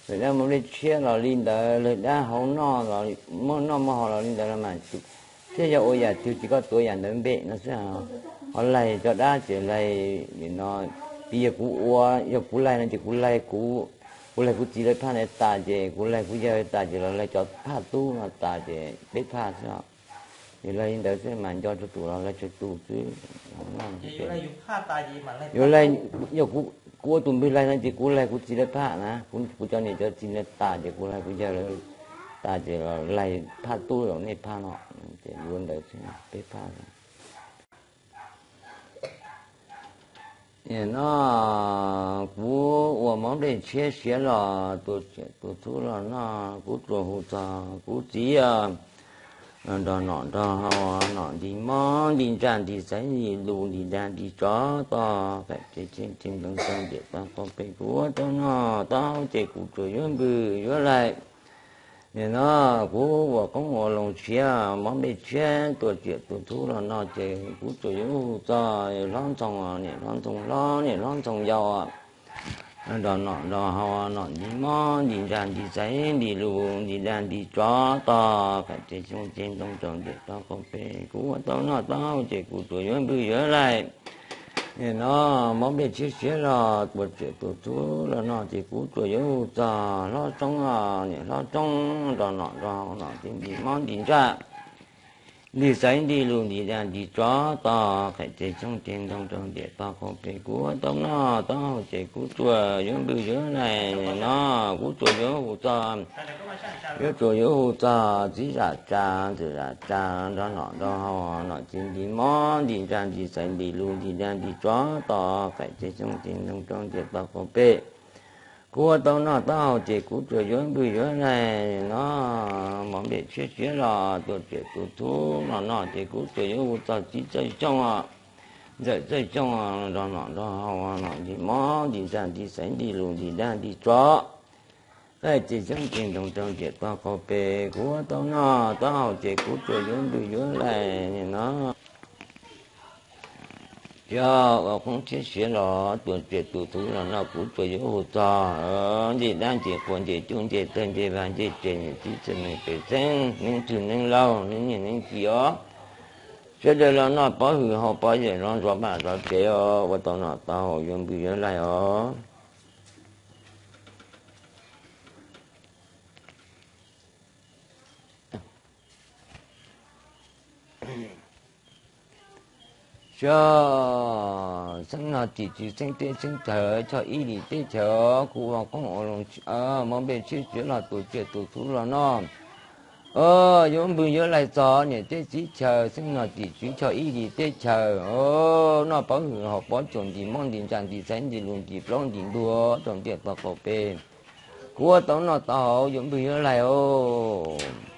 Lawv dab muaj nplej tshiab los li ntawd, lawv dab hauv noj, muaj noj muaj haus los li ntawd los mas, thiab yog ua yam twg ces koj tuav yam ntawd npe no xwb. Ho laig cov dab ces laig no, piv yog kuv ua, yog kuv laig no ces kuv laig kuv, kuv laig kuv txiv lawv phaj ntawd tas ces kuv laig kuv yawg tas ces los laig cov phaj tub no tas ces peb phaj xwb. Ces laig li ntawd xwb mas nco tsuag tus los laig tsuag tus xwb. Yog, yog kuv ua tus npwg laig no ces kuv laig kuv txiv lawv phaj na, kuv cov niam cov txiv lawv tas ces kuv laig kuv yawg lawv tas ces los laig phaj tub los nej phaj no, ces yuav ntawd xwb peb phaj. No kuv ua mov nplej tshiab siav los tus tsiam tus txhub los no, kuv tsuas hu txog kuv txiv nrog nom nrog haus, nom nti mob nti ntsaj nti xaiv nti lus nti dag nti tsov tog, qaim tsev tsheej tseej ntoo tsaug ntiam tog qaum pem kuv ua tau noj tau haus ces kuv tsuas yuav npwg yuav laig. Nim no kuv ua qoob ua loo tshiab, mov nplej tshiab, tus tsiam tus txhub los no ces kuv tsuas yuav hu txog hlob ntxhoo, niam hlob ntxhoo hlob, niam hlob ntxhoo yau, nrog nom nrog haus, nom nti mob nti ntsaj nti xaiv nti lus nti dag nti tsov tog, qaim tsev tsheej tseej ntoo tsaug ntiam tog qaum pem kuv ua tau noj tau haus ces kuv tsuas yuav npwg yuav laig. Nim no mov nplej tshiab siav los tus tsiam tus txhub los no ces kuv tsuas yuav hu txog hlob tsoob, niam hlob tsoob nrog nom nrog haus, nom nti mob nti ntsaj nti xaiv nti lus nti dag nti tsov tog, qaim tsev tsheej tseej ntoo tsaug ntiam tog qaum pem kuv ua tau noj tau haus ces kuv tsuas yuav npwg yuav laig. Nim no kuv tsuas yuav hu txog, yuav tsuas yuav hu txog txiv zam tsa, ntxawm zam tsa nrog nom nrog haus, nom tsis nti mob nti ntsaj nti xaiv nti lus nti dag nti tsov tog, qaim tsev tsheej tseej ntoo tsaug ntiam tog qaum pem kuv ua tau noj tau haus ces kuv tsuas yuav npwg yuav laig. No mov nplej tshiab siav los tus tsiam tus txhub los no ces kuv tsuas yuav hu txog txiv txawj xyooj, ntxawm txawj xyooj nrog nom nrog haus, nom nti mob nti ntsaj nti xaiv nti lus nti dag nti tsov, qaim tsev tsheej tseej ntoo tsaug ntiam tog qaum pem kuv ua tau noj tau haus ces kuv tsuas yuav npwg yuav laig. Nim no yog ua qoob tshiab siav los tus tsiam tus txhub los no kuv tsuas yuav hu txog ncej dab ncej qhua ncej cuj ncej tawg ncej vag ncej tsev, niam txiv txiv neej pej xeeb, neeb tswg neeb laug, neeb niam neeb txiv os, sawv daws los noj pov hwm haus pov yawm zov ntsuav paj zov tsev os, ua tau noj tau haus yuav npwg yuav laig os. Xyov xeeb no tim tswv xeeb teb xeeb chaw, choj ib lim teb chaws, kuv ua qoob ua loo mov nplej tshiab siav los tus tsiam tus txhub los no, yuav npwg yuav laig txog niam teb txiv chaw, xeeb no tim tswv choj ib lim teb chaws, noj pov hwm haus pov tsuam nti mob nti ntsaj nti xaiv nti lus nti plaub nti ntuag tsaug ntiam tog qaum pem kuv ua tau noj tau haus yuav npwg yuav laig os.